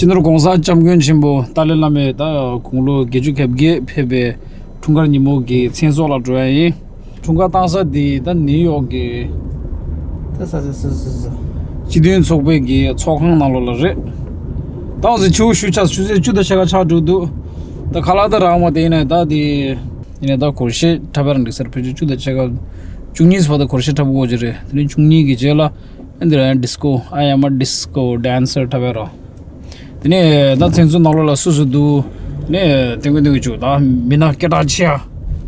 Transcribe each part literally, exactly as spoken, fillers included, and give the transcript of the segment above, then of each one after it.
སྤྱི་ནོར་༸གོང་ས་༸སྐྱབས་མགོན་ཆེན་པོ་ཏཱ་ལའི་བླ་མས་ད་དགུང་ལོ་བརྒྱད་ཅུ་གྱ་བརྒྱད་ཕེབས་པའི་འཁྲུངས་སྐར་ཉིན་མོ་གི་མཚན་ཚོགས་ལ་འགྲོ་ཡ་ཡིན། འཁྲུངས་སྐར་བཏང་ས་དེ་ད་ནིའུ་ཡོག་གི་ད་ས་ས་ས་ས་ས་སྤྱི་མཐུན་ཚོགས་པའི་གི་ཚོགས་ཁང་ནང་ལོགས་ལ་རེད། ད་འོ་ཟེར་ཆུ་བོ་ཞུ་ཆ་ཆུ་ཚོད་བཅུ་དང་ཕྱེད་ཀ་ཆགས་འགྲོ་འདུག་ད་ཁ་ལག་ད་རག་མ་དེ་ཡིན་ན་ད་དེ་ཡིན་ན་ད་སྒོར་གཞས་འཁྲབ་པ་རང་འགྲིག་ས་རེད། ཕལ་ཆེར་བཅུ་དང་ཕྱེད་ཀ་བཅུ་གཉིས་བར་དུ་སྒོར་གཞས་འཁྲབ་དགོས་ཀྱི་རེད། དེ་ནས་བཅུ་གཉིས་ཀྱི་རྗེས་ལ་ཨ་འདི་རང་ཌི་སི་ཀོ། I am a disco dancer འཁྲབ་པ་རོ། དེ་ནས་ད་མཚན་ཚོགས་ནང་ལོགས་ལ་སུ་སུ་འདུག་ནས་ཏན་ཀོན་ཏན་ཀོན་བཅུག་ད་མི་སྣ་སྐད་གྲགས་ཆེ་ཡ་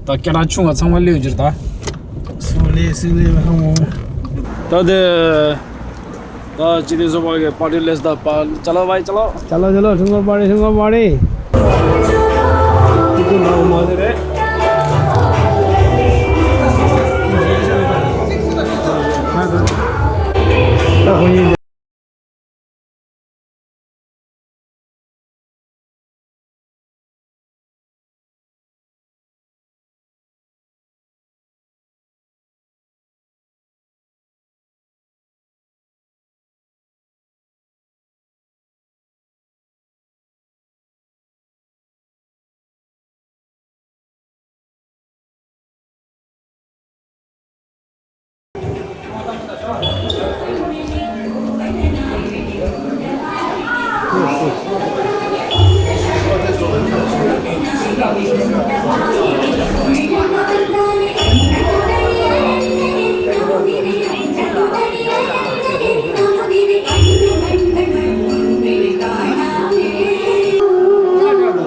ད་སྐད་གྲགས་ཆུང་བ་ཚང་མ་སླེབས་ཡོད་ཀྱི་རེད་ད། སུ་ལེ་སུ་ལེ་ཧ་མོ། ད་དེ་ད་སྤྱི་འཐུས་ཚོགས་པ་གི་པར་ཊི་ལས་ད་པ་ཅ་ལག་བའི་ཅ་ལག་ཅ་ལག་ཅ་ལག་ཁྲུང་ཁོ་པར་ཊི་ཁྲུང་ཁོ་པར་ཊི། དེ་ཚོ་ནང་མ་དེ་རེད། ད་ཁོ་ཡིན།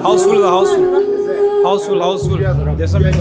Housefull, housefull, housefull, housefull. There's so many.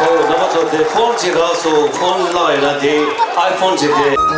ཨོ། རྣམ་པ་ཚོ་དེ་ཕོན་ཅིག་རག་སོང་། ཕོན་བརླག་ཡོད་ན་དེ་ཨའི་ཕོན་ཅིག་སྟེར།